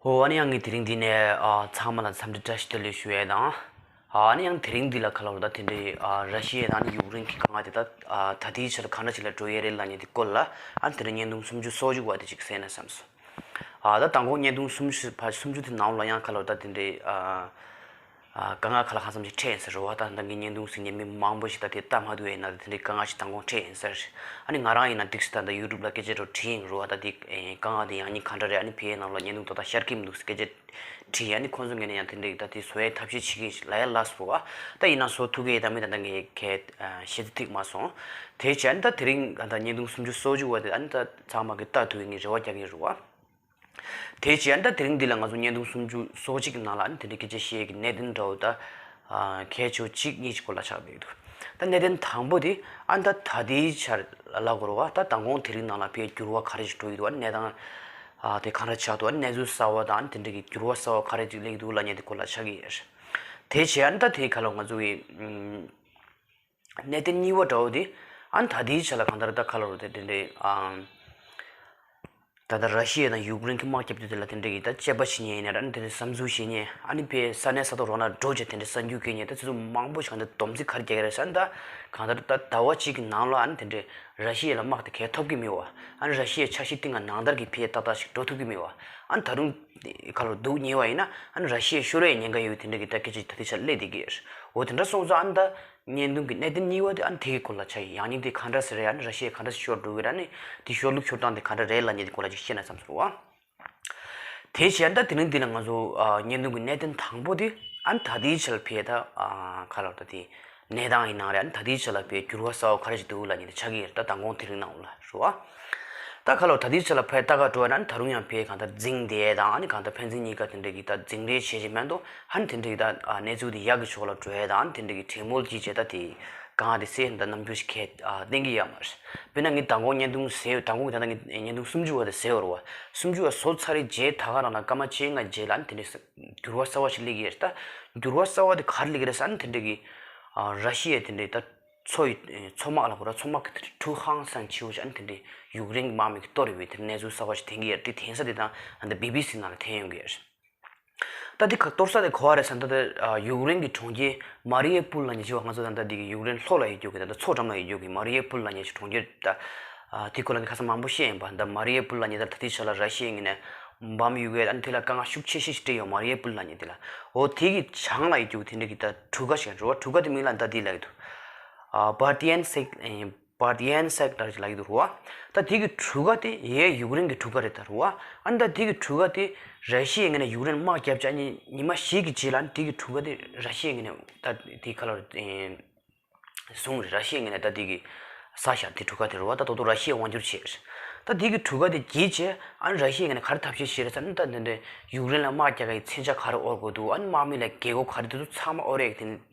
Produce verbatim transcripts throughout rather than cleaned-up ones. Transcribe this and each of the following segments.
ཨོ། ཨ་ནི་ཡང་ངས་དེ་རིང་འདི་ནས་ཨ་ཚང་མ་ལ་འཚམས་འདྲི་བཀྲ་ཤིས་བདེ་ལེགས་ཞུ་ཡས་དང་། ཨ་ནི་ཡང་དེ་རིང་འདི་ལ་ག་ལབ་རེད་ད། དེ་འདྲའི་ཨ་ར་ཤི་ཡ་དང་ཨ་ནི་ཡུཀ་རེན་གྱི་དཀའ་ངལ་དེ་ད་ཨ་ད་ལྟའི་ཆར་གང་འདྲ་ཞིག་ལ་འགྲོ་ཡས་རེད་ལབ་མཁན་དེ་སྐོར་ལ། ཨ་ནི་དེ་འདྲའི་བརྙན་ཐུང་སུམ་ཅུ་སོ་གཅིག་པ་དེ་ཅིག་གསན་ན་བསམ་སོང་། ཨ་ད་མདང་དགོང་བརྙན་ཐུང་སུམ་ཅུ་ཕ་སུམ་ཅུ་དེ་ནང་ལ་ཡང་ག་ལབ་རེད་ད། དེ་འདྲའི་ཨ་ཨ་དཀའ་ངལ་ཁག་ལ་གང་འཚམ་ཞིག་འཕྲད་ཡིན་ཟེར་རེད་བ། ད་ད་ངའི་བརྙན་ཐུང་གཟིགས་མཁན་མི་མང་པོ་ཞིག་ད་དེ་ལྟ་མ་ཐུབ་ཡས་ན་དེ་འདྲའི་དཀའ་ངལ་ཞིག་མདང་དགོང་འཕྲད་ཡིན་ཟེར། ཨ་ནི་ང་རང་ཡིན་ན་འགྲིག་སྲིད། ད་ད་ཡུ་ཊུབ་ལ་སྐད་ཆ་འདྲ་བྲིས་ཡིན་རེད་བ། ད་དེ་ཨེ་དཀའ་ངལ་དེ་ཡང་སྙིང་ག་འདྲ་རེད། ཨ་ནི་ཕ་གིའི་ནང་ལ་བརྙན་ཐུང་ཏག་ཏག་ཤར་གྱི་མི་འདུག་ཟེར་སྐད་ཆ་དྲིས། ཨ་ནི་ཁོང་ཚོ་ངོས་ནས་ཡང་དེ་འདྲའི་ད་དེ་བཟོ་ཡས་ཐབས་ཤེས་བྱེད་ཀྱི་ཡིན་ལབ་ཡ་ལབ་སོང་བ། ད་ཡིན་ན་བཟོ་ཐུབ་ཀྱི་ཡོད་དམ་མེད་ད་ད་ངས་གས་ཤེས་ཚད་ཐིག་མ་སོང་། དེ་བྱས་ཨ་ནི་ད་དེ་རིང་ད་བརྙན་ཐུང་སུམ་ཅུ་སོ་གཅིག་པ་དེ་ཨ་ནི་ད་ཚང་མ་གིས་ལྟ་ཐུབ་ཡས་ངས་རེ་བ་རྒྱག་གི་ཡིན་རེད་བ། དེ་བྱས་ཨ་ནི་ད་དེ་རིང་འདི་ལ་ང་ཚོ་བརྙན་ཐུང་སུམ་ཅུ་སོ་གཅིག་གི་ནང་ལ་ཨ་ནི་དེ་འདྲའི་སྐད་ཆ་བཤད་ཀྱི་གནད་དོན་འདྲ་བོ་ད་ཨ་གལ་ཆེ་བ་གཅིག་གཉིས་ཀྱི་སྐོར་ལ་ཆགས་བསྡད་ཀྱི་འདུག་ད་གནད་དོན་དང་པོ་དེ་ཨ་ནི་ད་ད་ལྟའི་ཆར་ལ་གོ་རེད་བ། ད་མདང་དགོང་དེ་རིང་ནང་ལ་ཕར་འགྱུར་བ་ག་རེ་ཞིག་འགྲོ་ཡི་འདུག་ཨ་ནི་གནས་སྟངས་ཨ་དེ་གང་འདྲ་ཆགས་འདུག་ཨ་ནི་གནས་ཚུལ་གསར་བ་དང་ཨ་ནི་དེ་འདྲ་གི་འགྱུར་བ་གསར་བ་ག་རེ་ཅིག་སླེབས་ཀྱི་འདུག་ལབ་མཁན་དེ་སྐོར་ལ་ཆགས་ཀྱི་ཡོད་རེད། དེ་བྱས་ཨ་ནི་ད་དེ་ག་ལ་ང་ཚོ་གི་ཨམ། གནད་དོན་གཉིས་པ་འདྲ་བོ་དེ་ཨ་ནི་ད་ལྟའི་ཆ་ལ་གང་ལྟར་ད་ག་ལབ་རེད་དེ་འདྲའི་ཨམ། ད་ལྟ་ར་ཤི་ཡ་དང་ཡུཀ་རེན་གྱི་དམག་རྒྱབ་དུས་དེ་ལ་དེ་འདྲའི་གི་ད་དཔྱད་པ་བྱེད་མཁན་ཡིན་ན་ར་ཨ་ནི་དེ་འདྲའི་བསམ་ཚུལ་བཤད་མཁན། ཨ་ནི་ཕར་ས་གནས་ས་ཐོག་རོགས་ན་འགྲོ་བྱས་དེ་འདྲའི་གསར་འགྱུར་སྐྱེལ་མཁན་ད་དེ་ཚོ་མང་པོ་ཞིག་གང་ལྟར་སྡོམ་རྩིས་ག་རེ་རྒྱག་གི་རེད་ཟེར་ན། ད་གང་ལྟར་ད་ཟླ་བ་གཅིག་གི་ནང་ལ་ཨ་ནི་དེ་འདྲའི་ར་ཤི་ཡ་ལ་དམག་དེ་གས་ཐོབ་ཀྱི་མེད་བ། ཨ་ནི་ར་ཤི་ཡའི་འཆར་གཞི་སྟེང་ལ་ནང་ལྟར་གྱི་ཕར་ཏག་ཏག་ཞིག་འགྲོ་ཐུབ་ཀྱི་མེད་བ། ཨ་ནི་ད་རུང་ག་ལ་སྡུག་ཉེས་པ་ཡིན་ན་ཨ་ནི་ར་ཤི་ཡ་ཤོར་བའི་ཉེན་ཁ་ཡོད་དེ་འདྲ་གི་ད་སྐད་ཆ་ད་ལྟའི་ཆར་སླེབས་བསྡད་ཀྱི་ཡོད། འོ་དེ་འདྲ་སོང་ཙང་ཨ་ནི་ད་བརྙན་ཐུང་གི་གནད་དོན་གཉིས་པ་དེ་ཨ་ནི་དེ་གི་སྐོར་ལ་ཆགས་ཡིན། ཡང་སྙིང་དེ་གང་འདྲ་ཟེར་རེད། ཨ་ནི་ར་ཤི་ཡ་གང་འདྲ་ཞིག་ཤོར་འགྲོ་གི་རེད། ཨ་ནི་དེ་ཤོར་ལུགས་ཤོར་སྟངས་དེ་ག་འདྲ་རེད་ལབ་མཁན་དེ་སྐོར་ལ་ཅིག་བཤད་ན་བསམ་སོང་བ། དེ་བྱས་ད་དེ་རིང་འདི་ལ་ང་ཚོ་ཨ་བརྙན་ཐུང་གི་གནད་དོན་དང་པོ་དེ་ཨ་ནི་ད་ལྟའི་ཆར་ཕར་ད་ཨ་ག་ལབ་ད་དེ་གནས་སྟངས་ཡིན་ནའང་རེད། ཨ་ནི་ད་ལྟའི་ཆར་ལ་ཕར་འགྱུར་བ་གསར་བ་ག་རེ་ཞིག་འདུག་ལབ་མཁན་དེ་ཆགས་ཀྱི་ཡོད་རེད། ད་མདང་དགོང་དེ་རིང་ནང་ལ་རེད་བ། ད་ག་ལབ་ད་ལྟའི་ཆར་ལ་ཕར་ལྟ་ག་འགྲོ་བ་ན་ཨ་ནི་ད་རུང་ཡང་ཕར་གང་ལྟར་འཛིང་བསྡད་དང་ཨ་ནི་གང་ལྟར་ཕན་ཚུན་གཉིས་ཀ་དེ་འདྲ་གི་ད་འཛིང་རེས་བྱེད་བྱེད་མ་གཏོགས་ཨ་ནི་དེ་འདྲ་གི་ད་ཨ་གནས་ཚུལ་དེ་ཡག་གི་ཕྱོགས་ལ་འགྲོ་ཡས་དང་ཨ་ནི་དེ་འདྲ་གི་གྲོས་མོལ་གྱིས་བྱས་ད་དེ་གང་དེ་སེ་ད་རྣམ་འགྱུར་ཞིག་གས་ཨ་བསྟན་གྱི་ཡོད་མ་རེད། དཔེར་ན་ངས་མདང་དགོང་བརྙན་ཐུང་བཟོས། མདང་དགོང་གི་ད་ལྟ་ངས་བརྙན་ཐུང་སུམ་ཅུ་པ་དེ་བཟོས་ཡོད་རེད་བ། སུམ་ཅུ་པ་བཟོ་ཚར་རེད་རྗེས་ད་ག་རང་ལ་སྐར་མ་བཅོ་ལྔ་རྗེས་ལ་ཨ་ནི་དེ་འདྲ་འགྱུར་བ་གསར་བ་ཞིག་སླེབས་ཀྱི་རེད། ད་འགྱུར་བ་གསར་བ་དེ་ག་རེ་སླེབས་ཀྱི་རེད་ཟེར་ན་དེ་འདྲ་གི་ཨ་ར་ཤི་ཡའི་དེ་འདྲའི་ད་མཚོ་ཡི་མཚོ་དམག་ལ་གོ་ར་མཚོ་དམག་གི་དེ་འདྲའི་གྲུ་ཧང་སང་ཆེ་བོ་ཞིག་ཨ་ནི་དེ་འདྲའི་ཡུཀ་རེན་གྱི་དམག་མི་གིས་གཏོར་ཡོད་པའི་དེ་གནས་ཚུལ་གསར་བ་ཞིག་ཐོན་གྱི་ཡོད་རེད། དེ་ཐོན་ས་དེ་ད་ད་ལྟ་བི་བི་སི་ནང་ལ་ཐོན་ཡོང་གི་ཡོད་རེད། ད་འདི་ག་གཏོར་ས་དེ་ག་པར་རེད་ཟེར་ན་ད་ལྟ་ཡུཀ་རེན་གྱི་གྲོང་ཁྱེར་མ་རི་ཡུ་པོལ་ལབ་མཁན་ཅིག་ཡོད་པ། ང་ཚོ་ད་ལྟ་འདི་གི་ཡུཀ་རེན་ལྷོ་ལ་ཡོད་རྒྱུ་གི་ད་ལྟ་མཚོ་འགྲམ་ལ་ཡོད་རྒྱུ་གི་མ་རི་ཡུ་པོལ་ལབ་མཁན་ཅིག་གྲོང་ཁྱེར་ད་དེ་སྐོར་ལ་ངས་ཁ་སང་མང་པོ་བཤད་ཡིན་པ། ད་མ་རི་ཡུ་པོལ་ལབ་མཁན་ད་ད་ལྟའི་ཆ་ལ་ར་ཤི་ཡའི་ངོས་ནས་འབམ་ཡོད་གི། ཨ་ནི་དེ་ལ་དཀའ་ངལ་ཤུགས་ཆེ་ཤོས་ཤིག་འཕྲད་ཡོད་མ་རི་ཡུ་པོལ་ལབ་མཁན་དེ་ལ། འོ་དེ་གི་བྱང་ལ་ཡོད་རྒྱུ་གི་དེ་འདྲ་གི་ད་གྲུ་ཁ་ཞིག་རེད་བ། གྲུ་ཁ་དེ་མིང་ལ་ད་འདི་ལབ་ཀྱི་འདུག་ཨ་བར་ཏི་ཡན་སེག་བར་ཏི་ཡན་སེག་ལབ་ཀྱི་འདུག་རེད་བ། ད་དེ་གི་གྲུ་ཁ་དེ་ཡའི་ཡུཀ་རེན་གྱི་གྲུ་ཁ་རེད་ད་རེད་བ། ཨ་ནི་ད་དེ་གི་གྲུ་ཁ་དེ་ར་ཤི་ཡའི་ངོས་ནས་ཡུཀ་རེན་དམག་བརྒྱབ་བྱས་ཉི་ཉི་མ་བཞི་གི་རྗེས་ལ་ཨ་ནི་དེ་གི་གྲུ་ཁ་དེ་ར་ཤི་ཡའི་ངོས་ནས་ད་དེ་ག་ལ་བཟུང་རེད། ར་ཤི་ཡའི་ངོས་ནས་ད་དེ་གི་ས་ཞག་དེ་གྲུ་ཁ་དེ་རེད་བ། ད་དོ་དོ་ར་ཤི་ཡས་དབང་བསྒྱུར་བྱས་རེད། ད་དེ་གི་གྲུ་ཁ་དེ་བརྒྱུད་བྱས་ཨ་ནི་ར་ཤི་ཡའི་ངོས་ནས་ག་རེ་ཐབས་ཤེས་བྱས་རེད་ཟེར་ན། ད་དེ་འདྲའི་ཡུཀ་རེན་ལ་དམག་རྒྱག་གི་མཚོན་ཆ་ག་རེ་དབོར་དགོས་འདུག་ཨ་ནི་དམག་མི་ལ་རྒྱལ་སྒོ་ག་རེ་དེ་ཚོ་ཚང་མ་དབོར་ཡས་དེ་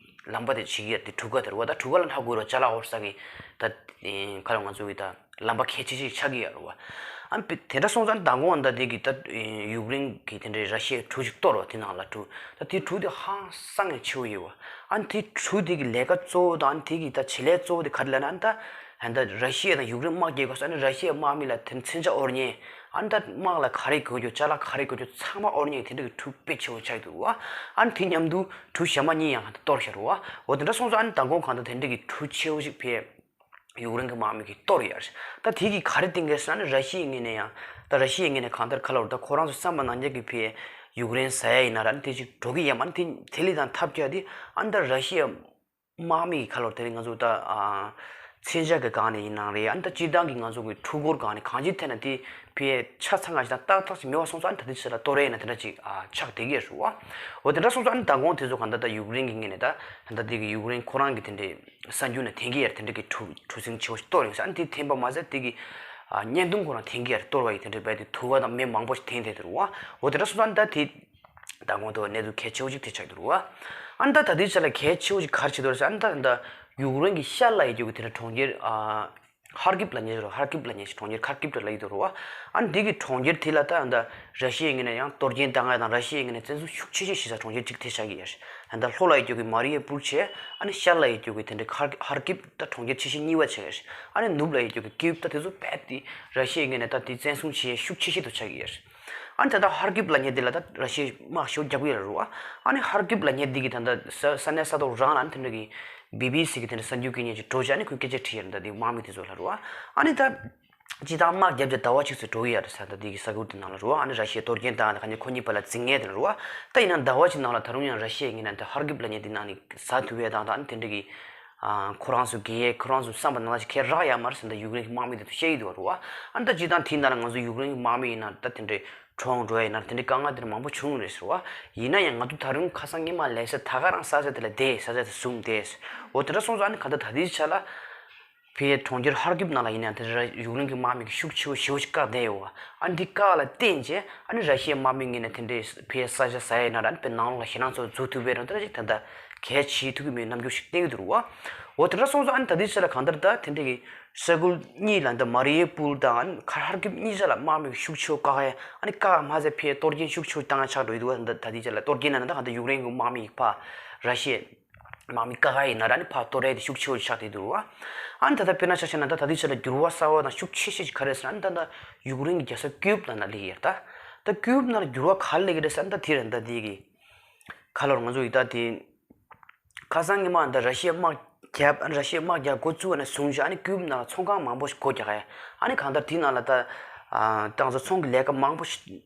ལམ་པ་དེ་བྱེད་ཀྱི་ཡོད་རེད། དེ་གྲུ་ཁ་དེ་རེད་བ། ད་གྲུ་ཁ་ལ་ལྷག་དགོས་རེད་བ། ཅ་ལག་དབོར་ས་གི་ད་ག་རེ་ང་ཚོ་གི་ད་ལམ་པ་གལ་ཆེ་ཤོས་ཆགས་ཀྱི་ཡོད་རེད་བ། ཨ་ནི་དེ་འདྲ་སོང་ཙང་མདང་དགོང་ད་དེ་གི་ད་ཡུཀ་རེན་གྱི་དེ་འདྲའི་ར་ཤི་ཡའི་གྲུ་ཞིག་གཏོར་བ། དེ་ནང་ལ་གྲུ་ད་དེ་གྲུ་དེ་ཧང་སང་ངས་ཆེ་བོ་ཡོད་བ། ཨ་ནི་དེ་གྲུ་དེ་གི་ལས་ཀ་གཙོ་བོ་དང་ཨ་ནི་དེ་གི་ད་བྱེད་ལས་གཙོ་བོ་དེ་ག་རེ་ལབ་ན། ཨ་ནི་ད་ཨ་ནི་ད་ར་ཤི་ཡ་དང་ཡུཀ་རེན་དམག་རྒྱག་སྐབས་སུ་ཨ་ནི་ར་ཤི་ཡའི་དམག་མི་ལ་དེ་མཚོན་ཆ་དབོར་མཁན། ཨ་ནི་ད་དམག་ལ་ག་རེ་དགོས་རྒྱུ་ཅ་ལག་ག་རེ་དགོས་རྒྱུ་ཚང་མ་དབོར་མཁན་དེ་འདྲ་གི་གྲུ་དཔེ་ཆེ་བོ་ཆགས་འདུག་བ། ཨ་ནི་དེ་མཉམ་དུ་གྲུ་གཞན་པ་གཉིས་ཡང་གཏོར་བཞག་རེད་བ། འོ་དེ་འདྲ་སོང་ཙང་ཨ་ནི་མདང་དགོང་གང་ལྟར་དེ་འདྲ་གི་གྲུ་ཆེ་བོ་ཞིག་ཕར་ཡུཀ་རེན་གྱི་དམག་མི་གིས་གཏོར་ཡོད་རེད། ད་དེ་གིས་ག་རེ་བསྟན་གྱི་ཟེར་ན། ར་ཤི་ཡའི་ངོས་ནས་ཡང་ད་ར་ཤི་ཡའི་ངོས་ནས་གང་ལྟར་ག་ལབ་རེད། ད་ཁོ་རང་ཚོ་བསམ་པ་ནང་བཞིན་གྱི་ཕར་ཡུཀ་རེན་ཟ་ཡ་ཡིན་ན་ར་ཨ་ནི་དེ་ཅིག་འགྲོ་གི་ཡོད་མ་རེད། དེ་དེ་ལས་ད་ཐབས་བརྒྱབ་སྟེ་ཨ་ནི་ད་ར་ཤི་ཡའི་དམག་མི་གི་ཁ་ལོ་དེ་རིང་ང་ཚོ་ད་ཨ་མཚོན་ཆ་གི་སྒང་ནས་ཡིན་ནའང་རེད། ཨ་ནི་ད་སྤྱིར་བཏང་གི་ང་ཚོ་གི་འཕྲུལ་འཁོར་སྒང་ནས་གང་ཅིའི་ཐད་ནས་དེ་ཕར་ཆ་ཚང་བ་ཞིག་དང་ཏག་ཏག་ཅིག་མེད་པ་སོང་ཙང་། ཨ་ནི་ད་ལྟའི་ཆར་ལ་གཏོར་ཡས་ན་དེ་འདྲ་ཅིག་ཨ་ཆགས་བསྡད་ཀྱི་རེད་བ། འོ་དེ་འདྲ་སོང་ཙང་ཨ་ནི་མདང་དགོང་དེ་ཚོ་གང་ལྟར་ད་ཡུཀ་རེན་གི་ངོས་ནས་ད་ད་ལྟ་དེ་གི་ཡུཀ་རེན་ཁོ་རང་གི་དེ་འདྲའི་གསར་འགྱུར་ནང་ཐོན་གྱི་ཡོད་རེད། དེ་འདྲ་གི་གྲུ་གྲུ་གཟིངས་ཆེ་བོ་ཞིག་གཏོར་ཡོང་ཟེར། ཨ་ནི་དེ་ཐོན་པ་མ་ཟད་དེ་གི་ཨ་བརྙན་ཐུང་ཁོ་རང་ཐོན་གྱི་ཡོད་རེད། གཏོར་བ་ཡི་དེ་འདྲའི་རྦད་དེ་དུ་བ་དང་མི་མང་པོ་ཞིག་ཐོན་བསྡད་འདུག་བ། འོ་དེ་འདྲ་སོང་ཙང་ཨ་ནི་ད་དེ། མདང་དགོང་དུ་གནས་ཚུལ་གལ་ཆེ་བོ་ཅིག་དེ་ཆགས་འདུག་རེད་བ། ཨ་ནི་ད་ད་ལྟའི་ཆ་ལ་གལ་ཆེ་བོ་ཅིག་ག་རེ་ཆགས་འདུག་རེད་ཟེར་ན། ཨ་ནི་ད་ད་ཡུཀ་རེན་གྱི་ཤར་ལ་ཡོད་རྒྱུ་གི་དེ་འདྲ་གྲོང་ཁྱེར་ཨ་ཧར་ཀིབ་ལབ་མཁན་ཞིག་རེད། ཧར་ཀིབ་ལབ་མཁན་ཞིག་གྲོང་ཁྱེར་ཁར་ཀིབ་ལ་ཡོད་འདུག་རེད་བ། ཨ་ནི་འདི་གི་གྲོང་ཁྱེར་དེ་ལ་ད་ཨ་ནི་ད་ར་ཤི་ཡའི་ངོས་ནས་ཡང་གཏོར་སྐྱོན་བཏང་ཡ་དང་ར་ཤི་ཡའི་ངོས་ནས་བཙན་འཛུལ་ཤུགས་ཆེ་ཤོས་བྱེད་ས་གྲོང་ཁྱེར་ཅིག་དེ་ཆགས་ཀྱི་ཡོད་རེད། ཨ་ནི་ད་ལྷོ་ལ་ཡོད་རྒྱུ་གི་མ་རི་ཡུ་པུལ་བྱས། ཨ་ནི་ཤར་ལ་ཡོད་རྒྱུ་གི་དེ་འདྲ་ཧར་ཧར་ཀིབ་ད་གྲོང་ཁྱེར་ཆེ་ཤོས་གཉིས་པ་ཆགས་ཀྱི་ཡོད་རེད། ཨ་ནི་ནུབ་ལ་ཡོད་རྒྱུ་གི་ཀིབ་ད་དེ་ཚོ་རྦད་དེ་ར་ཤི་ཡའི་ངོས་ནས་ད་དེ་བཙན་བཟུང་བྱེད་ཡ་ཤུགས་ཆེ་ཤོས་དུ་ཆགས་ཀྱི་ཡོད་རེད། ཨ་ནི་ད་ལྟ་ཧར་ཀིབ་ལབ་མཁན་དེ་ལ་ད་ར་ཤི་ཡའི་དམག་ཤུགས་རྒྱག་གི་ཡོད་རེད་བ། ཨ་ནི་ཧར་ཀིབ་ལབ་མཁན་དེ་གི་ད་ལྟ་ས་ས་གནས་ས་ཐོག་རང་ལ་ཨ་ནི་དེ་འདྲ་གི་བི་བི་སི་གི་དེ་འདྲ་གསར་འགྱུར་སྐད་སྙན་ཅིག་འགྲོ་བྱས། ཨ་ནི་ཁོས་སྐད་ཆ་དྲིས་ཡོད་རེད། ད་དེ་དམག་མི་དེ་ཚོ་ལ་རེད་བ། ཨ་ནི་ད་སྤྱིར་བཏང་དམག་བརྒྱབ་བྱས་ཟླ་བ་གཅིག་ཙམ་འགྲོ་གི་ཡོད་རེད་ཟེར། ད་དེ་གི་ས་ཁུལ་དེ་ནང་ལ་རེད་བ། ཨ་ནི་ར་ཤི་ཡས་གཏོར་སྐྱོན་བཏང་ནས་ཁ་ཉིན་ཁོ་གཉིས་བར་ལ་འཛིང་ངེས་དེ་ལ་རེད་བ། ད་ཡིན་ན་ཟླ་བ་གཅིག་ནང་ལ་ད་རུང་ཡང་ར་ཤི་ཡས་ངོས་ནས་ད་ཧར་ཀིབ་ལབ་མཁན་དེ་ནང་ནས་ཟ་ཐུབ་ཡས་དང་། ད་ཨ་ནི་དེ་འདྲ་གི་ཨ་ཁོ་རང་ཚོ་གི་ཡས་ཁོ་རང་ཚོ་བསམ་པ་ནང་བཞིན་ཁྱེད་རག་ཡ་མ་རེད་ཟེར། ད་ཡུཀ་རེན་གྱི་དམག་མི་དེ་ཚོ་བཤད་ཀྱི་འདུག་བ་རེད་བ། ཨ་ནི་ད་སྤྱིར་བཏང་དེའི་ནང་ལ་ང་ཚོ་ཡུཀ་རེན་གྱི་དམག་མི་ཡིན་ན་ད་དེ་འདྲའི་གྲོངས་འགྲོ་ཡ་ཡིན་ན་དེ་འདྲའི་དཀའ་ངལ་དེ་འདྲ་མང་པོ་བྱུང་རེད་ཟེར་བ། ཡིན་ན་ཡང་ང་ཚོ་ད་རུང་ཁ་སང་ཉི་མ་ལས་ས་ད་ག་རང་ས་ཆ་དེ་ལ་བསྡད། ས་ཆ་དེ་བཟུང་བསྡད། འོ་དེ་འདྲ་སོང་ཙང་ཨ་ནི་ག་ད་ད་ལྟའི་ཆ་ལ་ཕའི་གྲོང་ཁྱེར་ཧར་ཀིབ་ནང་ལ་ཡིན་ན་དེ་འདྲ་ཡུཀ་རེན་གྱི་དམག་མི་གི་ཤུགས་ཆེ་བོ་ཞེ་བོ་ཞིག་བཀག་བསྡད་ཡོད་བ། ཨ་ནི་འདི་བཀག་ལ་བརྟེན་བྱས་ཨ་ནི་ར་ཤི་ཡའི་དམག་མི་ངོས་ནས་དེ་འདྲའི་ཕའི་ས་ཆ་ཟ་ཡ་ཡིན་ན་ར་ཨ་ནི་ཕའི་ནང་ལོགས་ལ་ཞེད་སྣང་ཚ་བོ་འཛུགས་ཐུབ་པའི་རང་དེ་འདྲ་ཅིག་ད་ལྟ་གལ་ཆེ་ཐུག་གི་མེད་རྣམ་འགྱུར་ཞིག་བསྟན་གྱི་འདུག་རེད་བ། འོ་དེ་འདྲ་སོང་ཙང་ཨ་ནི་ད་ལྟའི་ཆ་ལ་གང་ལྟར་ད་དེ་འདྲ་གི་ས་ཁུལ་གཉིས་ལ་འདི་མ་རི་ཡུ་པུལ་དང་ཨ་ནི་ཧར་ཀིབ་གཉིས་ཆ་ལ་དམག་མི་གི་ཤུགས་ཆེ་བོ་བཀག་ཡ། ཨ་ནི་བཀག་མ་ཚད་ཕའི་གཏོར་སྐྱོན་ཤུགས་ཆེ་བོ་བཏང་ཡ་ཆགས་འགྲོ་ཡི་འདུག་བ། ད་ད་ལྟའི་ཆ་ལ་གཏོར་སྐྱོན་ལབ་ན་ད་གང་ལྟར་ཡུཀ་རེན་གྱི་དམག་མི་ཕར་ར་ཤི་ཡའི་དམག་མི་བཀག་ཡ་ཡིན་ན་ར་ཨ་ནི་ཕར་གཏོར་ཡ་དེ་ཤུགས་ཆེ་བོ་ཆགས་བསྡད་འདུག་རེད་བ། ཨ་ནི་ད་ལྟ་དཔེར་ན་ཆ་བཞག་ན་ད་ད་ལྟའི་ཆ་ལ་འགྱུར་བ་གསར་བ་དང་ཤུགས་ཆེ་ཤོས་ཅིག་ག་རེ་རེད་ཟེར་ན། ཨ་ནི་ད་ད་ཡུཀ་རེན་གྱི་རྒྱལ་ས་ཀིབ་ནང་ལ་སླེབས་ཡོད་རེད། ད་ད་ཀིབ་ནང་ལ་འགྱུར་བ་ག་རེ་སླེབས་ཀྱི་རེད་ཟེར་ན། ད་དེ་རེད། ད་དེ་གི་ཁ་ལོར་ང་ཚོ་ཡི་ད་དེ་ཁ་སང་ཉི་མ་འདི་ར་ཤི་ཡའི་དམག་རྒྱབ། ཨ་ནི་ར་ཤི་ཡའི་དམག་རྒྱབ་འགོ་བཙུགས་པ་ནས་བཟུང་བྱས་ཨ་ནི་ཀིབ་ནང་ལ་ཚོང་ཁང་མང་པོ་ཞིག་སྒོ་རྒྱག་ཡ། ཨ་ནི་གང་ལྟར་དེའི་ནང་ལ་ད་ཨ་ཏང་ཚོ་ཚོང་གི་ལས་ཀ་མང་པོ་ཞིག་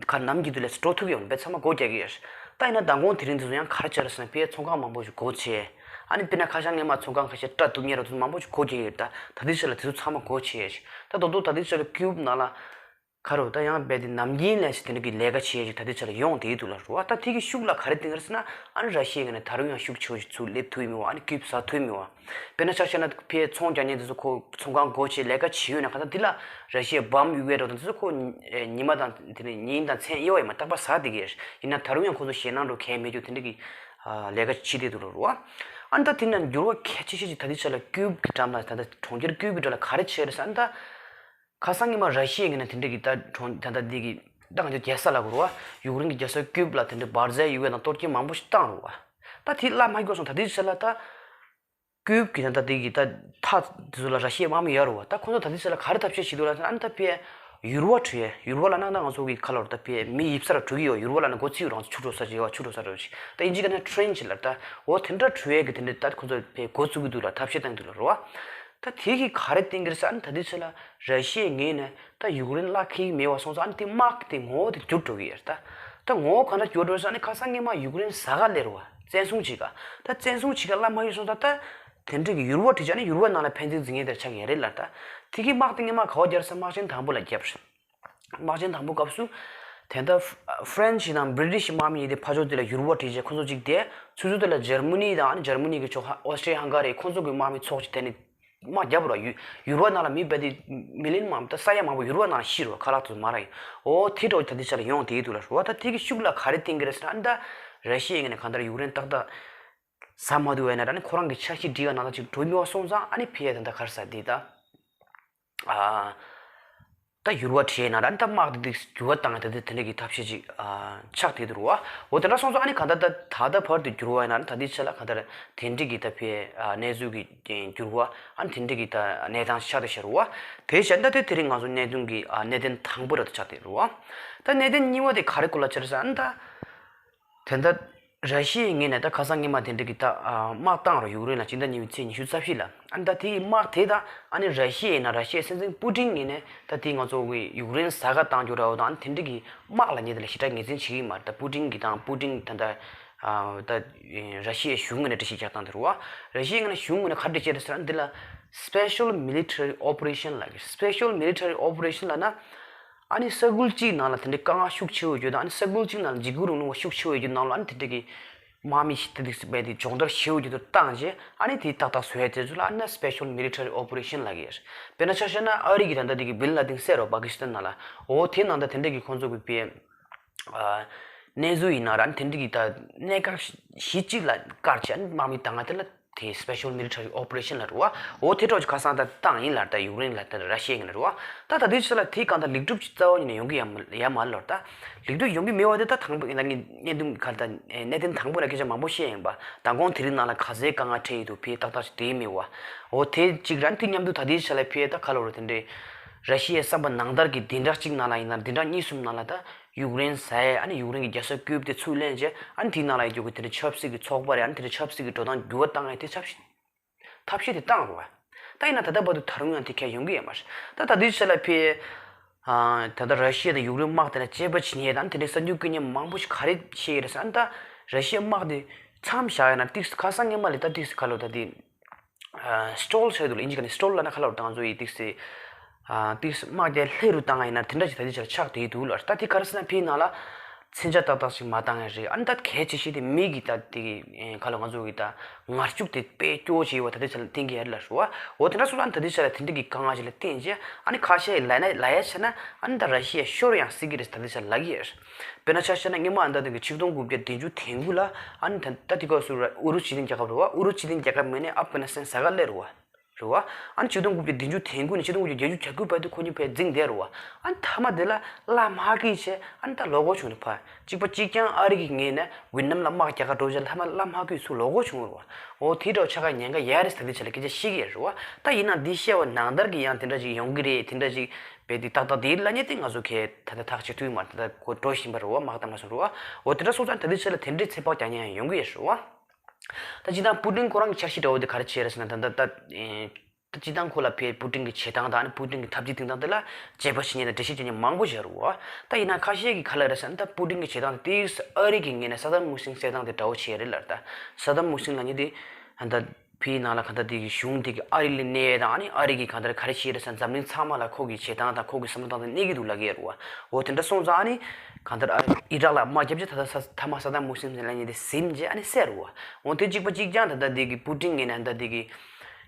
ག་ནམ་རྒྱུན་དུ་ལས་འགྲོ་ཐུབ་ཡོང་པས་ཚང་མ་སྒོ་རྒྱག་གི་ཡོད། ད་ཡིན་ན་མདང་དགོང་དེ་རིང་དུས་སུ་ཡང་ག་རེ་བྱས་རེད་ཟེར་ན་ཕའི་ཚོང་ཁང་མང་པོ་ཞིག་སྒོ་ཕྱེ། ཨ་ནི་དཔེར་ན་ཁ་སང་ཉི་མ་ཚོང་ཁང་ཁ་ཤས་སྐྲ་གཏུབ་མཁན་ར་དེ་ཚོ་མང་པོ་ཞིག་སྒོ་རྒྱག་གི་ཡོད། ད་ད་ལྟའི་ཆ་ལ་དེ་ཚོ་ཚང་མ་སྒོ་ཕྱེ་ཡ་ཞིག་ད་རྡོག་རྡོག་ད་ལྟའི་ཆ་ལ་ཀིབ་ནང་ལ་ག་རེ་ད་ཡང་རྦད་དེ་ནམ་རྒྱུན་ལས་ཞིག་དེ་འདྲ་གི་ལས་ཀ་བྱེད་ཡ་ཞིག་ད་ལྟའི་ཆ་ལ་ཡོང་བསྡད་ཀྱི་འདུག་ལབ་རེད་བ། ད་དེ་གི་ཤུགས་ལ་ག་རེ་བསྟན་གྱི་རེད་ཟེར་ན། ཨ་ནི་ར་ཤི་ཡའི་ངོས་ནས་ད་རུང་ཡང་ཤུགས་ཆེ་བོ་ཞིག་ཚུར་སླེབས་ཐུབ་ཡོད་མེད་བ། ཨ་ནི་ཀིབ་ཟ་ཐུབ་ཡོད་མེད་བ། དཔེར་ན་ཆ་བཞག་ན་ཕའི་ཚོང་རྒྱག་མཁན་དེ་ཚོ་ཁོ་ཚོང་ཁང་སྒོ་ཕྱེ་ལས་ཀ་བྱེད་ཡོད་ན་གང་ལྟར་འདི་ལ་ར་ཤི་ཡའི་བམ་ཡོད་པའི་འགྲོ་དང་དེ་ཚོ་ཁོ་ཉི་མ་དང་དེ་ནས་ཉིན་དང་མཚན་དབྱེ་བ་ཡོད་མ་རྟག་པར་ཟ་བསྡད་ཀྱི་ཡོད། ཡིན་ན་ད་རུང་ཡང་ཁོ་ཚོ་ཞེད་སྣང་འགྲོ་གལ་མེད་རྒྱུ་དེ་འདྲ་གི་ལས་ཀ་བྱེད་བསྡད་འདུག་ལབ་རེད་བ། ཨ་ནི་ད་དེ་ན་འགྱུར་བ་གལ་ཆེ་ཤོས་ཅིག་ད་ལྟའི་ཆ་ལ་ཀིབ་གི་འགྲམ་ལ་ད་ལྟ་གྲོང་ཁྱེར་ཀིབ་གི་འགྲམ་ལ་ག་རེ་བྱས་རེད་ཟེར་ན། ད་ཁ་སང་ཉི་མ་ར་ཤི་ཡའི་ངོས་ནས་དེ་འདྲ་གི་ད་གྲོང་ད་ལྟ་འདི་གི་ད་ང་ཚོ་རྒྱལ་ས་ལབ་དགོས་རེད་བ། ཡུཀ་རེན་གྱི་རྒྱལ་ས་ཀིབ་ལ་དེ་འདྲ་འབར་རྫས་ཡོད་པའི་ནང་གཏོར་སྐྱོན་མང་པོ་ཞིག་བཏང་རེད་བ། ད་དེ་ལབ་མ་དགོས་སོང་། ད་ལྟའི་ཆ་ལ་ད་ཀིབ་གི་ད་ལྟ་དེ་གི་ད་མཐའ་དེ་ཚོ་ལ་ར་ཤི་ཡའི་དམག་མི་ཡོད་རེད་བ། ད་ཁོ་ཚོ་ད་ལྟའི་ཆ་ལ་ག་རེ་ཐབས་ཤེས་བྱེད་འདུག་ལབ་ན། ཨ་ནི་ད་ཕའི་ཡུར་བ་འཁྲུ་ཡས། ཡུར་བ་ལབ་ན་ད་ང་ཚོ་གི་ཁ་ལོར་ད་ཕའི་མི་ཡིབ་ས་ར་འཁྲུ་གི་ཡོད། ཡུར་བ་ལབ་ན་སྒོ་ཕྱེ་རང་ཆུ་འགྲོ་ས་ཅིག་ཡོད་བ། ཆུ་འགྲོ་ས་ར་ཅིག་ད་ཨིན་ཇི་སྐད་ནས་ཊྲེན་ཆི་ལབ། ད་འོ་དེ་འདྲ་འཁྲུ་ཡས་གི་དེ་འདྲ་ད་ཁོ་ཚོ་ཕའི་འགོ་བཙུགས་ཀྱི་འདུག་ལ་ཐབས་ཤེས་བཏང་གི་འདུག་ལབ་རེད་བ། ད་དེ་གིས་ག་རེ་བསྟན་གྱི་རེད་ཟེར། ཨ་ནི་ད་ལྟའི་ཆ་ལ་ར་ཤི་ཡའི་ངོས་ནས་ད་ཡུཀ་རེན་བརླག་ཁེལ་གྱི་མེད་པ་སོང་ཙང་། ཨ་ནི་དེ་དམག་དེ་ངོ་བོ་དེ་འགྱུར་འགྲོ་གི་ཡོད་རེད། ད་ད་ངོ་བོ་གང་འདྲ་འགྱུར་འགྲོ་ཟེར་ན། ཨ་ནི་ཁ་སང་ཉི་མ་ཡུཀ་རེན་ཟ་ག་སླེབས་རེད་བ། བཙན་བཟུང་བྱེད་ག་ད་བཙན་བཟུང་བྱེད་ག་ལབ་མ་ཡོང་སོང་། ད་ད་དེ་འདྲ་གི་ཡུར་བ་འཁྲུ་བྱས་ཨ་ནི་ཡུར་བ་ནང་ལ་ཕན་ཚུན་འཛིང་མཁན་དེ་ཆགས་ཀྱི་ཡོད་རེད་ལབ། ད་དེ་གིས་དམག་དེ་སྔོན་མ་ག་པར་བརྒྱབ་ཟེར། དམག་ཆེན་དང་པོ་ལ་བརྒྱབ་རེད། དམག་ཆེན་དང་པོ་སྐབས་སུ་དེ་འདྲ་ཧྥ་ཧྥ་རན་སི་དང་བྷི་རི་ཊི་ཤི་དམག་མི་དེ་ཕར་ཕྱོགས་དེ་ལ་ཡུར་བ་འཁྲུ་བྱས་ཁོ་ཚོ་གཅིག་བསྡད། ཚུར་ཕྱོགས་དེ་ལ་འཇར་མ་ནི་དང་ཨ་ནི་འཇར་མ་ནི་གི་ཕྱོགས་ཁ་ཨོ་སི་ཊི་རི་ཡ་ཧང་ག་རི་ཁོ་ཚོ་གི་དམག་མི་ཚོགས་ཅིག་དེ་ནས་དམག་བརྒྱབ་ར། ཡུ་ཡུར་བ་ནང་ལ་མི་རྦད་དེ་མི་ལི་ཡོན་མང་པོ་ད་ས་ཡ་མང་པོ་ཡུར་བ་ནང་ལ་ཤི་ར། ཁ་ལག་ཚོ་མ་རག་ཡོད། འོ་དེ་འདྲ་བོ་ད་ལྟའི་ཆ་ལ་ཡོང་བསྡད་འདུག་ལབ་རེད་བ། ད་དེ་གི་ཤུགས་ལ་ག་རེ་བསྟན་གྱི་རེད་ཟེར་ན། ཨ་ནི་ད་ར་ཤི་ཡའི་ངོས་ནས་གང་ལྟར་ཡུཀ་རེན་ཏག་ཏག་ཟ་མ་ཐུབ་པ་ཡིན་ན་ར། ཨ་ནི་ཁོ་རང་གི་འཆར་གཞི་སྒྲིག་ཡ་ནང་ལྟར་ཅིག་འགྲོ་མེད་པ་སོང་ཙང་། ཨ་ནི་ཕར་ད་ལྟ་ག་རེ་ཟེར་འདི་ད། ཨ། ད་ཡུར་བ་འཁྲུ་ཡས་ན་ར། ཨ་ནི་ད་དམག་དེ་དེ་འགྱུར་བ་བཏང་ཡས་ད་དེ་དེ་འདྲ་གི་ཐབས་ཤེས་ཅིག་ཨ་ཆགས་བསྡད་འདུག་ར་བ། འོ་དེ་འདྲ་སོང་ཙང་ཨ་ནི་གང་ལྟར་ད་ད་ལྟ་བར་དུ་འགྱུར་བ་ཡིན་ན་ར། ད་ལྟའི་ཆ་ལ་གང་ལྟར་དེ་འདྲ་གི་ད་ཕར་ཨ་གནས་ཚུལ་གྱི་འགྱུར་བ། ཨ་ནི་དེ་འདྲ་གི་ད་གནས་སྟངས་ཆགས་བསྡད་ཤག་ར་བ། དེ་བྱས་ད་དེ་དེ་རིང་ང་ཚོ་གནད་དོན་གྱི་ཨ་གནད་དོན་དང་པོ་ར་ད་ཆགས་བསྡད་ར་བ། ད་གནད་དོན་གཉིས་པ་དེ་ག་རེ་སྐོར་ལ་ཆགས་རེད་ཟེར་ན། ད་དེ་འདྲ་ར་ཤི་ཡའི་ངོས་ནས་ད་ཁ་སང་ཉི་མ་དེ་འདྲ་གི་ད་ཨ་དམག་བཏང་ར་ཡུཀ་རེན་ལ། སྤྱི་ཟླ་གཉིས་པའི་ཚེས་ཉི་ཤུ་རྩ་བཞི་ལ། ཨ་ནི་ད་དེ་གི་དམག་དེ་དང་ཨ་ནི་ར་ཤི་ཡ་ཡིན་ན་ར་ཤི་ཡའི་སྲིད་འཛིན་པུ་ཏིན་ངོས་ནས་ད་དེ་ང་ཚོ་གི་ཡུཀ་རེན་ཟ་ག་བཏང་རྒྱུ་ར་བ་དང་། ཨ་ནི་དེ་འདྲ་གི་དམག་ལབ་མཁན་དེ་ལ་ཞེ་དྲག་ངོས་འཛིན་བྱེད་ཀྱི་མ་རེད། ད་པུ་ཏིན་གི་དང་པུ་ཏིན་ད་ད་ཨ་ད་ར་ཤི་ཡའི་གཞུང་ངོས་ནས་འགྲེལ་བཤད་རྒྱག་སྟངས་དེ་རེད་བ། ར་ཤི་ཡའི་ངོས་ནས་གཞུང་ངོས་ནས་ག་རེ་འགྲེལ་བཤད་རེད་ཟེར་ན། འདི་ལ་Special Military Operation ལབ་ཀྱི། Special Military Operation ལབ་ན། ཨ་ནི་ས་ཁུལ་གཅིག་ནང་ལ་དེ་འདྲའི་དཀའ་ངལ་ཤུགས་ཆེ་བོ་ཡོད་དང་། ཨ་ནི་ས་ཁུལ་གཅིག་ནང་ལ་འཇིགས་སྐུལ་རིང་ལུགས་པ་ཤུགས་ཆེ་བོ་ཡོད་རྒྱུ་ནང་ལ། ཨ་ནི་དེ་འདྲ་གི་དམག་མི་ཞིག་དེ་འདྲ་སྦས་དེ་སྦྱོང་བརྡར་ཞེ་བོ་ཡོད་དུ་བཏང་རྗེས། ཨ་ནི་དེ་ཏག་ཏག་བཟོ་ཡ་དེ་ཚོ་ལ་ཨ་ནི་Special Military Operation ལབ་ཀྱི་ཡོད། དཔེར་ན་ཆ་བཞག་ན་ཨ་རི་གི་ད་ལྟ་དེ་གི་བིན་ལ་དིན་བསད་རོ་པ་ཀི་སི་ཐན་ནང་ལ། འོ་དེ་ནང་ད་དེ་འདྲ་གི་ཁོང་ཚོ་གི་པའི་ཨ་གནས་ཚུལ་ཡིན་ན་ར། ཨ་ནི་དེ་འདྲ་གི་ད་གནད་འགག་གཞི་གཅིག་ལ་བཀར་བྱས་ཨ་ནི་དམག་མི་བཏང་ཡ་དེ་ལ་དེ་Special Military Operation ལབ་རེད་བ། འོ་དེ་འདྲ་ཅིག་ཁ་སང་ད་བཏང་ཡིན་ལབ། ད་ཡུཀ་རེན་ལ་ད་ར་ཤི་ཡ་ཡིན་ལབ་རེད་བ། ད་ད་ལྟའི་ཆ་ལ་དེ་གང་ལྟར་ལེགས་གྲུབ་ཅིག་རྩ་བ་ཉིད་ནས་ཡོང་གི་ཡ་མ་ཡ་མ་རེད་ལབ། ད་ལེགས་གྲུབ་ཡོང་གི་མེད་པ་དེ་ད་དང་པོ་ཡིན་ན་ངས་གནད་དོན་ག་ད་གནད་དོན་དང་པོ་ནས་སྐད་ཆ་མང་པོ་བཤད་ཡིན་པ། མདང་དགོང་དེ་རིང་ནང་ལ་ག་ཚད་དཀའ་ངལ་འཕྲད་ཡོད་འདུག་ཕར་ཏག་ཏག་ཅིག་བསྡད་མེད་བ། འོ་དེ་གཅིག་ར། ཨ་ནི་དེ་མཉམ་དུ་ད་ལྟའི་ཆ་ལ་ཕར་ད་ག་ལབ་རེད། དེ་འདྲའི་ ར་ཤི་ཡའི་བསམ་པ་ནང་ལྟར་གྱི་བདུན་ཕྲག་གཅིག་ནང་ལ་ཡིན་ན་བདུན་ཕྲག་གཉིས་གསུམ་ནང་ལ་ད་ཡུཀ་རེན་ཟ་ཡས། ཨ་ནི་ཡུཀ་རེན་གྱི་རྒྱལ་ས་ཀིའུབ་དེ་ཚུར་ལེན་བྱས། ཨ་ནི་དེའི་ནང་ལ་ཡོད་རྒྱུ་གི་དེ་འདྲ་ཆབ་སྲིད་ཀྱི་ཚོགས་པ་རེད། ཨ་ནི་དེ་འདྲ་ཆབ་སྲིད་ཀྱི་འགྲོ་སྟངས་འགྱུར་བ་བཏང་ཡས་དེ་ཆབ་སྲིད་ཐབས་ཤེས་དེ་བཏང་རུང་བ། ད་ཡིན་ན་ད་ལྟ་བར་དུ་ད་རུང་ཡང་དེ་གས་ཡོང་གི་ཡོད་མ་རེད། ད་ད་དུས་ཚོད་ལ་ཕེ། ད་ལྟ་ར་ཤི་ཡ་དང་ཡུཀ་རེན་དམག་དེ་ལ་དཔྱད་པ་བྱེད་མཁན་དང་དེ་འདྲའི་གསར་འགྱུར་བཀོད་མཁན་མང་པོ་ཞིག་ག་རེ་བཤད་ཀྱི་རེད་ཟེར་ན། ད་ར་ཤི་ཡའི་དམག་དེ་མཚམས་བཞག་ཡོད་ན་ཏིག་ཙམ་ཁ་སང་སྔོན་མ་ལས་ད་ཏིག་ཙམ་ཁ་ལོ་ད་དེ་སི་ཊོལ་བྱས་འདུག་ལ། ཨིན་ཇི་སྐད་ནས་སི་ཊོལ་ལབ་ན་ཁ་ལོ་ད་ང་ཚོ་ཡི་ཏིག་ཙམ་ཏིག་ཙམ་དམག་དེ་ལྷོད་རུ་བཏང་ཡིན་ན་དེ་འདྲ་ཞིག་ད་ལྟའི་ཆར་ཆགས་བསྡད་འདུག་ལ། ད་དེ་ག་རེ་ཟེར་ན་ཕེ་ནང་ལ། མཚོན་ཆ་ཏག་ཏག་ཅིག་མ་བཏང་ཡ་རེད། ཨ་ནི་ད་གལ་ཆེ་ཤོས་དེ་མི་གི་ད་དེ་གི་ཁ་ལོ་ང་ཚོ་གི་ད་ངར་ཤུགས་དེ་དཔེ་སྐྱོ་བོ་ཅིག་ཡོད་པ་ད་ལྟའི་ཆ་ལ་བསྟན་གྱི་ཡོད་རེད་ལ་ཞུ་བ། འོ་དེ་འདྲ་སོང་ཙང་ད་ལྟའི་ཆ་ལ་དེ་འདྲ་གི་དཀའ་ངལ་ཅིག་ལ་བརྟེན་བྱས། ཨ་ནི་ཁ་ཤས་ལ་ན་ལ་ཡ་བྱས་ན་ཨ་ནི་ད་ར་ཤི་ཡ་ཤོར་ཡང་སྲིད་ཀྱི་རེད་ད་ལྟའི་ཆ་ལ་ལབ་ཀྱི་ཡོད་རེད། དཔེར་ན་ཆ་བཞག་ན་སྔོན་མ་ཨ་ད་དེ་གི་ཆིག་སྟོང་དགུ་བརྒྱ་བདུན་ཅུ་དོན་དགུ་ལ་ཨ་ནི་ད་ད་དེ་སྐབས་སུ་ཨུ་རུ་སུ་སྤྱི་མཐུན་རྒྱལ་ཁབ་རེད་བ། ཨུ་རུ་སུ་སྤྱི་མཐུན་རྒྱལ་ཁབ་མིང་ནས་ཨབ་གྷ་ནི་སི་ཐན་ཟེར་ག་སླེབས་རེད་བ། རེད་བ། ཨ་ནི་ཆིག་སྟོང་དགུ་བརྒྱ་བདུན་ཅུ་དོན་དགུ་ནས་ཆིག་སྟོང་དགུ་བརྒྱ་བརྒྱད་ཅུ་གྱ་དགུ་བར་དུ་ཁོ་གཉིས་ཕར་འཛིང་བསྡད་རེད་བ། ཨ་ནི་མཐའ་མ་དེ་ལ་བླ་མ་གིས་བྱས་ཨ་ནི་ད་ལོག་དགོས་བྱུང་རེད་ཕ། གཅིག་པ་གཅིག་རྐྱང་ཨ་རི་གི་ངོས་ནས་ཝེ་ཏི་ནམ་ལ་དམག་རྒྱག་ག་འགྲོ་བྱས་ལ་མཐའ་མ་བླ་མ་གིས་ཚུར་ལོག་དགོས་བྱུང་རེད་བ། འོ་དེ་འདྲ་ཆགས་ཀྱི་ཉེན་ཁ་ཡོད་རེད་ད་ལྟའི་ཆ་ལ་སྐད་ཆ་བཤད་ཀྱི་ཡོད་རེད་བ། ད་ཡིན་ན་འདི་བཤད་པ་ནང་ལྟར་གྱི་ཡང་དེ་འདྲ་ཞིག་ཡོང་གི་རེད། དེ་འདྲ་ཞིག་བྱས་ཏེ་ཏག་ཏག་དེ་ལབ་མཁན་དེ་ང་ཚོ་གས་ད་ལྟ་ཐག་གཅོད་ཐུབ་ཀྱི་མ་རེད། ད་ལྟ་ཁོ་འགྲོ་བཞིན་པ་རེད་བ། དམག་དམ་ལ་སོང་རེད་བ། འོ་དེ་འདྲ་སོང་ཙང་ད་ལྟའི་ཆ་ལ་དེ་འདྲའི་ཚོད་དཔག་རྒྱག་མཁན་ཡང་ཡོང་གི་ཡོད་རེད་བ། ད་སྤྱིར་བཏང་པུ་ཏིན་ཁོ་རང་གི་འཆར་གཞི་འདྲ་བོ་དེ་ག་རེ་བྱས་རེད་ཟེར་ན། ད་ད་ད་ཨེ། ད་སྤྱིར་བཏང་ཁོ་ལ་ཕར་པུ་ཏིན་གྱི་བྱེད་སྟངས་དང་ཨ་ནི་པུ་ཏིན་གྱི་འཐབ་ཇུས་སྟེང་སྟངས་དེ་ལ་དཔྱད་པ་བྱེད་མཁན་དང་འགྲེལ་བཤད་བྱེད་མཁན་མང་པོ་ཞིག་ཡོད་རེད་བ། ད་ཡིན་ན་ཁ་ཤས་ཀྱིས་ག་རེ་ལབ་རེད་ཟེར་ན། ད་པུ་ཏིན་གྱི་བྱེད་སྟངས་དེ་ཏོག་ཙམ་ཨ་རི་གི་ངོས་ནས་སད་དམ་ཧུ་སིན་བྱེད་སྟངས་དེ་འདྲ་བོ་བྱས་རེད་ལབ། ད་སད་དམ་ཧུ་སིན་ལབ་མཁན་དེ་ཨ་ད་ཕའི་ནང་ལ་གང་ལྟར་དེ་གི་གཞུང་དེ་གི་ཨ་རི་ལ་གནས་དང་། ཨ་ནི་ཨ་རི་གིས་གང་ལྟར་ག་རེ་བྱས་རེད་ཟེར་ན། འཛམ་གླིང་ཚང་མ་ལ་ཁོ་གི་བྱེད་སྟངས་དང་ཁོ་གི་བསམ་བློ་བཏང་སྟངས་གནས་ཀྱི་འདུག་ལབ་ཀྱི་ཡོད་རེད་བ། འོ་དེ་འདྲ་སོང་ཙང་ཨ་ནི་གང་ལྟར་ཨ་ཨི་རག་ལ་དམག་རྒྱབ་བྱས། ད་ད་ས་མཐའ་མ་སད་དམ་ཧུ་སིན་ལབ་མཁན་དེ་ཟིན་བྱས་ཨ་ནི་བསད་རེད་བ། འོ་དེ་གཅིག་པ་གཅིག་རྐྱང་ད་ལྟ་དེ་གི་པུ་ཏིན་ངོས་ནས་ད་ལྟ་དེ་གི་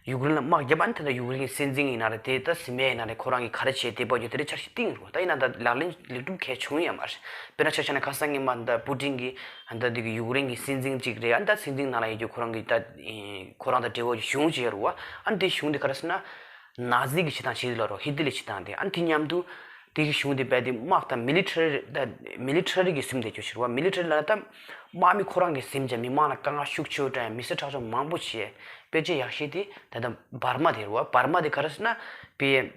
ཡུཀ་རེན་ལ་དམག་རྒྱབ། ཨ་ནི་ད་ལྟ་ཡུཀ་རེན་གྱི་སྲིད་འཛིན་ཡིན་ན་རེད། དེ་ད་ཟིན་པ་ཡིན་ན་རེད། ཁོ་རང་གིས་ག་རེ་བྱས་བསྡད་པ་ཡོད་དེ་འདྲའི་འཆར་གཞི་བཏིང་རེད་བ། ད་ཡིན་ན་ད་ལག་ལེན་ལེགས་གྲུབ་གང་ཡང་བྱུང་ཡོད་མ་རེད། དཔེར་ན་ཆ་བཞག་ན་ཁ་སང་སྔོན་མ་ད་པུ་ཏིན་གྱིས་ད་ལྟ་དེ་གི་ཡུཀ་རེན་གྱི་སྲིད་འཛིན་གཅིག་རེད། ཨ་ནི་ད་སྲིད་འཛིན་ནང་ལ་ཡོད་རྒྱུ་ཁོ་རང་གི་ད་ཨེ་ཁོ་རང་དང་འབྲེལ་བ་གཞུང་ཅིག་ཡོད་རེད་བ། ཨ་ནི་དེ་གཞུང་དེ་ག་རེ་ཟེར་ན། ནཱ་ཛི་གི་བྱེད་སྟངས་བྱེད་ལ་རོ། ཧི་ཏི་ལི་བྱེད་སྟངས་དེ། ཨ་ནི་དེ་མཉམ་དུ་དེ་གི་གཞུང་དེ་རྦད་དེ་དམག་དང་མི་ལི་ཊ་རི་ད་མི་ལི་ཊ་རི་གི་ཟིན་བསྡད་རྒྱུ་ཞིག་རེད་བ། མི་ལི་ཊ་རི་ལབ་ན་ད་དམག་མི་ཁོ་རང་གིས་ཟིན་བྱས་མི་མང་ལ་དཀའ་ངལ་ཤུགས་ཆེ་བོ་སྤྲད། མི་སེར་ཁྲག་སྦྱོར་མང་པོ་བྱས། དཔེ་ཆ་ཡག་ཤོས་དེ་ད་ལྟ་འབར་མ་དེ་རེད་བ། འབར་མ་དེ་ག་རེ་ཟེར་ན་དཔེ།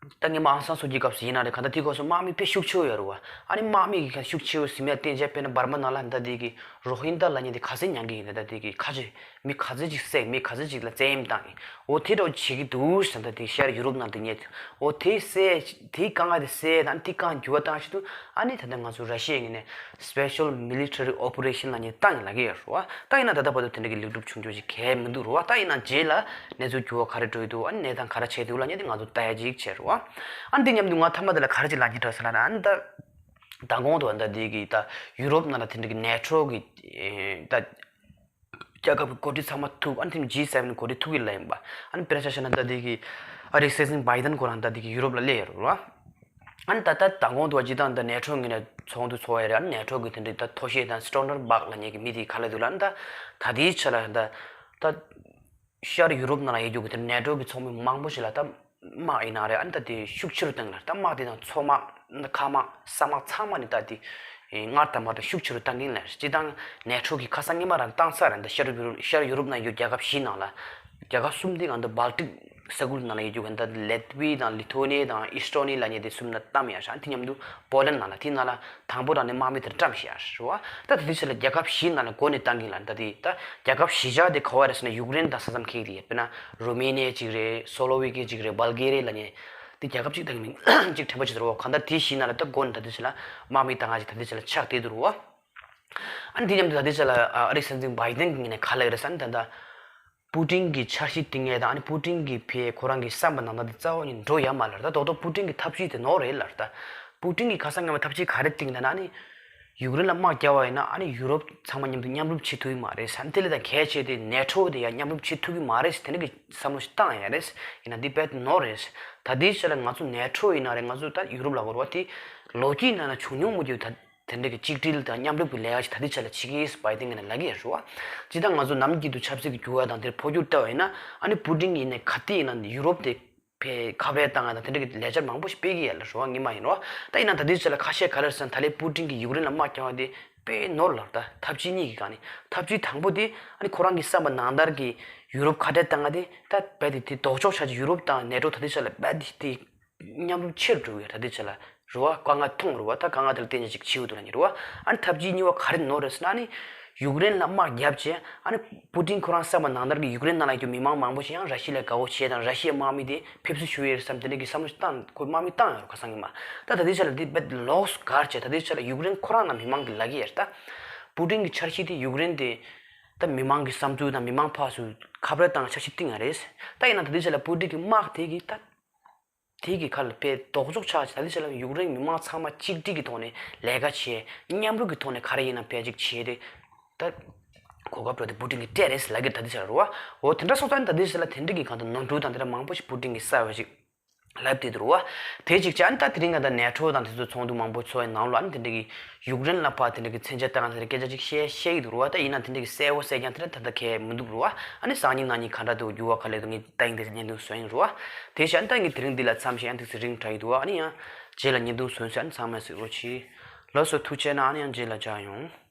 ད་སྔོན་མ་ཨང་སང་སུ་ཅིའི་སྐབས་སུ་ཡིན་ན་རེད། གང་ལྟར་དེའི་སྐབས་སུ་དམག་མི་དཔེ་ཤུགས་ཆེ་བོ་ཡོད་རེད་བ། ཨ་ནི་དམག་མི་གི་ཁ་ཤུགས་ཆེ་བོ་ཟིན་པ་བརྟེན་བྱས། དཔེར་ན་འབར་མ་ནང་ལ་ད་ལྟ་དེ་གི་རོ་ཧིན་ཏཱ་ལབ་མཁན་དེ་ག་ཚད་མྱངས་ཀྱི་ཡིན། ད་ལྟ་དེ་གི་ཁ་ཆེ་མི་ག་ཚད་ཅིག་བསད། མི་ག་ཚད་ཅིག་ལ་བཙན་གཡེམ་བཏང་ཡིན། འོ་དེ་འདྲ་བོ་བྱེད་ཀྱི་འདུག་ཟེར། ད་ལྟ་དེ་ཤར་ཡུ་རོབ་ནང་དུ་ཉེ་འོ་དེ་བསད། དེའི་དཀའ་ངལ་དེ་བསད། ད་ནི་དེ་དཀའ་འགྱུར་བ་བཏང་ཆེད་དུ་ཨ་ནི་ད་ལྟ་ང་ཚོ་ར་ཤི་ཡའི་ངོས་ནས་སི་པེ་ཤལ་མི་ལི་ཊ་རི་ཨོ་པ་རེ་ཤན་ལབ་མཁན་བཏང་ཡིན་ལབ་ཀྱི་ཡོད་རེད་བ། ད་ཡིན་ན་ད་ལྟ་བར་དུ་དེ་འདྲ་གི་ལེགས་གྲུབ་བྱུང་རྒྱུ་ཞིག་གང་ཡང་མི་འདུག་རེད་བ། ད་ཡིན་ན་རྗེས་ལ་གནས་ཚུལ་འགྱུར་བ་ག་རེ་འགྲོ་ཡི་འདུག་ཨ་ནི་གནས་སྟངས་ག་རེ་ཆགས་འདུག་ལབ་མཁན་དེ་ང་ཚོ་ལྟ་ཡ་ཅིག་བྱས་རེད་བ། ཨ་ནི་དེ་མཉམ་དུ་ང་མཐའ་མ་དེ་ལ་ག་རེ་ཅིག་ལབ་ཀྱི་འདུག་ཟེར་ན། ཨ་ནི་ད་མདང་དགོང་དུ་ད་འདི་གི་ད་ཡུ་རོབ་ནང་ལ་དེ་འདྲ་གི་ནེ་ཊོ་གི་ད་རྒྱལ་ཁབ་ཀྱི་འགོ་ཁྲིད་ཚང་མ་ཐུག་ཨ་ནི་དེ་ནི་ཇི་སེ་ཝེན་འགོ་ཁྲིད་ཐུག་གི་ལབ་ཡིན་པ། ཨ་ནི་དཔེར་ན་ཆ་བཞག་ན་ད་འདི་གི་ཨ་རིའི་སྲིད་འཛིན་བྷའི་ཌེན་ཁོ་རང་ད་འདི་གི་ཡུ་རོབ་ལ་སླེབས་ཡོད་རེད་བ། ཨ་ནི་ད་ལྟ་མདང་དགོང་དུ་བ་ཇི་ལྟར་ད་ནེ་ཊོ་ངོས་ནས་ཚོགས་འདུ་ཚོགས་ཡ་རེད། ཨ་ནི་ནེ་ཊོ་གི་དེ་འདྲའི་ད་མཐོ་ཤོས་དང་སི་ཊོལ་ཊེན་བྷག་ལབ་མཁན་གྱི་མི་དེ་ག་ལབ་འདུག་ལབ་ན། ད་ད་ལྟའི་ཆ་ལ་ད་ད་ཤར་ཡུ་རོབ་ནང་ལ་ཡོད་རྒྱུ་གི་དེ་ནེ་ཊོ་གི་ཚོགས་མི་མང་པོ་ཞིག་ལ་ད་དམག་ཡིན་ན་རེད། ཨ་ནི་ད་དེ་ཤུགས་ཆེ་རུ་བཏང་གི་ལ། ད་དམག་དེ་དང་མཚོ་དམག་མཁའ་དམག་ས་དམག་ཚང་མ་ནི་ད་དེ་སྔར་དང་མ་དང་ཤུགས་ཆེ་རུ་བཏང་གི་ལ། སྤྱིར་བཏང་ནེ་ཊོ་གི་ཁ་སང་སྔོན་མ་རང་བཏང་ཚར་རེད། ད་ཤར་ཡུ་རོབ་ཤར་ཡུ་རོབ་ནང་ཡོད་རྒྱལ་ཁབ་བཞི་ནང་ལ། རྒྱལ་ཁབ་གསུམ་དེ་གང་ལྟར་སྦལ་ཊིག་ས་ཁུལ་ནང་ལ་ཡོད་རྒྱུ་ག་ད་ལེ་ཏི་ཝི་དང་ལི་ཐོ་ནི་དང་ཨི་སི་ཊོ་ནི་ལབ་མཁན་དེ་གསུམ་ན་བཏང་ཡ་ཤག་དེ་མཉམ་དུ་པོ་ལན་ནང་ལ། དེ་ནང་ལ་དང་པོ་རང་ནས་དམག་མི་དེར་བཀྲམ་ཤག་རེད་བ། ད་དེ་དུས་ཚོད་ལ་རྒྱལ་ཁབ་བཞི་ནང་ལ་འགོ་ནས་བཏང་གི་ལ། ད་དེ་ད་རྒྱལ་ཁབ་བཞི་ཆ་དེ་ག་བ་རེད་ཟེར་ན་ཡུཀ་རེན་དང་ས་མཚམས་འཁེལ་གྱི་དེ། དཔེར་ན་རོ་མེ་ནི་ཡ་གཅིག་རེད། སོ་ལོ་ཝེ་ཀི་ཡ་གཅིག་རེད། བལ་གེ་རི་ཡ་ལབ་མཁན་དེ་རྒྱལ་ཁབ་གཅིག་དང་མིང་གཅིག་དྲན་པ་བྱེད་དུ་རེད་བ། གང་ལྟར་དེ་བཞི་ནང་ལ་ད་འགོ་ནས་ད་དུས་ཚོད་ལ་དམག་མི་བཏང་ཡ་ཅིག་ད་དུས་ཚོད་ལ་ཆགས་བསྡད་འདུག་རེད་བ། ཨ་ནི་དེ་མཉམ་དུ་ད་ལྟའི་ཆ་ལ་ཨ་རིའི་སྲིད་འཛིན་བྷའི་ཌེན་གྱི་ངོས་ནས་ག་ལབ་ཡོད་རེད་ཟེར་ན། ད་ལྟ་པུ་ཏིན་གྱི་འཆར་གཞི་བཏིང་ཡས་དང་། ཨ་ནི་པུ་ཏིན་གྱི་ཕའི་ཁོ་རང་གི་བསམ་པ་ནང་ལྟར་དེ་རྩ་བ་ཉིད་འགྲོ་ཡ་མ་རེད་ལབ། ད་རྡོག་རྡོག་པུ་ཏིན་གྱི་ཐབས་ཇུས་དེ་ནོར་རེད་ལབ། ད་པུ་ཏིན་གྱིས་ཁ་སང་སྔ་མ་ཐབས་ཇུས་ག་རེ་བཏིང་ན་ན། ཨ་ནི་ཡུཀ་རེན་ལ་དམག་རྒྱག་པ་ཡིན་ན་ཨ་ནི་ཡུ་རོབ་ཚང་མ་མཉམ་དུ་མཉམ་རུབ་བྱེད་ཐུབ་ཀྱི་མ་རེད་ཟེར། ཨ་ནི་དེ་ལས་ད་གལ་ཆེ་དེ་ནེ་ཊོ་དེ་ཡང་མཉམ་རུབ་བྱེད་ཐུབ་ཀྱི་མ་རེད་ཟེར། དེ་འདྲ་གི་བསམ་བློ་ཞིག་བཏང་ཡ་རེད། ཡིན་ན་འདི་རྦད་དེ་ནོར་རེད། ད་ལྟའི་ཆ་ལ་ང་ཚོ་ནེ་ཊོ་ཡིན་ན་རེད། ང་ཚོ་ད་ཡུ་རོབ་ལ་གོ་རེད་བ། དེ་ལོ་རྒྱུས་ནང་ལ་བྱུང་མྱོང་མི་འདུག་ད་དེ་འདྲ་གི་གཅིག་སྒྲིལ་དང་མཉམ་རུབ་ཀྱི་ལས་ཀ་ཞིག་ད་ལྟའི་ཆ་ལ་བྱེད་ཀྱི་ཡིན་ཟེར་བྷའི་ཌེན་གྱིས་ལབ་ཀྱི་ཡོད་རེད་བ། སྤྱིར་བཏང་ང་ཚོ་ནམ་རྒྱུན་དུ་ཆབ་སྲིད་ཀྱི་འགྱུར་བ་དང་དེར་འཕོ་འགྱུར་བལྟ་བ་ཡིན་ན། ཨ་ནི་པུ་ཏིན་ཡིན་ནའི་ག་དུས་ཡིན་ན་ཡུ་རོབ་དེ་ཕར་ཁ་བྲལ་བཏང་ཡ་དང་དེ་འདྲ་གི་ལས་འཆར་མང་པོ་ཞིག་སྤེལ་གྱི་ཡོད་ལ་ཞུ་བ་ངེས་མ་ཡིན་རོ། ད་ཡིན་ན་ད་ལྟའི་ཆ་ལ་ཁ་ཤས་ག་རེ་ཟེར་ན། ད་ལན་པུ་ཏིན་གྱིས་ཡུཀ་རེན་ལ་དམག་རྒྱག་པ་དེ་དཔེ་ནོར་ལབ། ད་ཐབས་ཇུས་གཉིས་ཀྱི་སྒང་ནས་ཐབས་ཇུས་དང་པོ་དེ་ཨ་ནི་ཁོ་རང་གི་བསམ་པ་ནང་ལྟར་གྱི་ཡུ་རོབ་ཁ་བྲལ་བཏང་ཡ་དེ། ད་རྦད་དེ་དེ་ལྡོག་ཕྱོགས་ཆགས་ཀྱི་ཡུ་རོབ་དང་ནེ་ཊོ་ད་ལྟའི་ཆ་ལ་རྦད་དེ་དེ། མཉམ་རུབ་ཆེ་རུ་འགྲོ་གི་ཡོད། ད་ལྟའི་ཆ་ལ་རེད་བ། དཀའ་ངལ་མཐོང་རེད་བ། ད་དཀའ་ངལ་དེ་ལ་བརྟེན་ནས་ཅིག་བྱེད་འོས་འདུག་ལབ་ནི་རེད་བ། ཨ་ནི་ཐབས་ཇུས་གཉིས་པ་ག་རེ་ནོར་རེད་ཟེར་ན། ཨ་ནི་ཡུཀ་རེན་ལ་དམག་བརྒྱབ་བྱས། ཨ་ནི་པུ་ཏིན་ཁོ་རང་བསམ་པ་ནང་ལྟར་གྱི་ཡུཀ་རེན་ནང་ལ་ཡོད་རྒྱུ་མི་མང་མང་པོ་ཞིག་ཡང་ར་ཤི་ཡ་ལ་དགའ་བོ་བྱས་དང་། ར་ཤི་ཡའི་དམག་མི་དེ་ཕེབས་བསུ་ཞུ་ཡས་རེད་བསམ། དེ་འདྲ་གི་བསམ་བློ་ཞིག་བཏང་། ཁོས་དམག་མི་བཏང་ཡོད་རེད། ཁ་སང་གི་མ། ད་ད་ལྟའི་ཆ་ལ་འདི་རྦད་ལོགས་སུ་བཀར་བྱས། ད་ལྟའི་ཆ་ལ་ཡུཀ་རེན་ཁོ་རང་ནང་མི་མང་གི་ལབ་ཀྱི་ཡོད་རེད། ད་པུ་ཏིན་གི་འཆར་གཞི་དེ་ཡུཀ་རེན་དེ་ད་མི་མང་གི་བསམ་ཚུལ་དང་མི་མང་ཕར་ཚུར་ཁ་བརྡ་བཏང་། འཆར་གཞི་བཏིང་ཡ་རེད། ད་ཡིན་ན་ད་ལྟའི་ཆ་ལ་པུ་ཏིན་གི་དམག་དེ་གི་ད་དེ་གི་ཁ་ལ་དཔེ་ལྡོག་ཕྱོགས་ཆགས་བྱས། ད་ལྟའི་ཆ་ལ་ཡུཀ་རེན་མི་མང་ཚང་མ་གཅིག་སྒྲིལ་གྱི་ཐོག་ནས་ལས་ཀ་བྱས། མཉམ་རུབ་ཀྱི་ཐོག་ནས་ག་རེ་ཡིན་ན་དཔེ་ཅིག་བྱས་ཏེ། ད་གོ་སྐབས་སྤྲོད་དེ་པུ་ཏིན་གྱིས་སྤྲད་རེད་ལབ་ཀྱི་ད་ལྟའི་ཆ་ལ་རེད་བ། འོ་དེ་འདྲ་སོང་ཙང་ད་ལྟའི་ཆ་ལ་དེ་འདྲ་གི་གང་ལྟར་ནོར་འཁྲུལ་དང་དེ་འདྲ་མང་པོ་ཞིག་པུ་ཏིན་གྱིས་བསགས་པ་ཞིག་ལབ་བསྡད་འདུག་རེད་བ། དེ་གཅིག་བྱས། ཨ་ནི་ད་དེ་རིང་ག་ད་ནེ་ཊོ་དང་དེ་ཚོ་ཚོགས་འདུ་མང་པོ་ཚོགས་པའི་ནང་ལ། ཨ་ནི་དེ་འདྲ་གི་ཡུཀ་རེན་ལ་ཕར་དེ་འདྲ་གི་མཚོན་ཆ་བཏང་། དེ་འདྲ་སྐད་ཆ་ཅིག་བཤད་བཤད་ཀྱི་འདུག་རེད་བ། ད་ཡིན་ན་དེ་འདྲ་གི་གསལ་པོ་གསལ་རྐྱང་དེ་འདྲ་ད་ལྟ་གང་ཡང་མི་འདུག་རེད་བ། ཨ་ནི་སང་ཉིན་གནངས་ཉིན་ག་འདྲ་འདུག་འགྱུར་བ་ག་ལེར་འདུག་ངས་ད་ཡིན་དེ་བརྙན་ཐུང་བཟོས་ཡིན་རེད་བ། དེ་བྱས། ཨ་ནི་ད་ངས་དེ་རིང་འདི་ལ་མཚམས་བཞག་ཡང་ཏོག་ཙམ་རིང་དྲགས་ཀྱི་འདུག་བ། ཨ་ནི་ཡང་རྗེས་ལ་བརྙན་ཐུང་བཟོས་ཚེ་ཨ་ནི་ཚང་མས་གཟིགས་རོགས་གྱིས། ལགས་སོ། ཐུགས་རྗེ་གནང་། ཨ་ནི་ཡང་རྗེས་ལ་མཇལ་ཡོང་།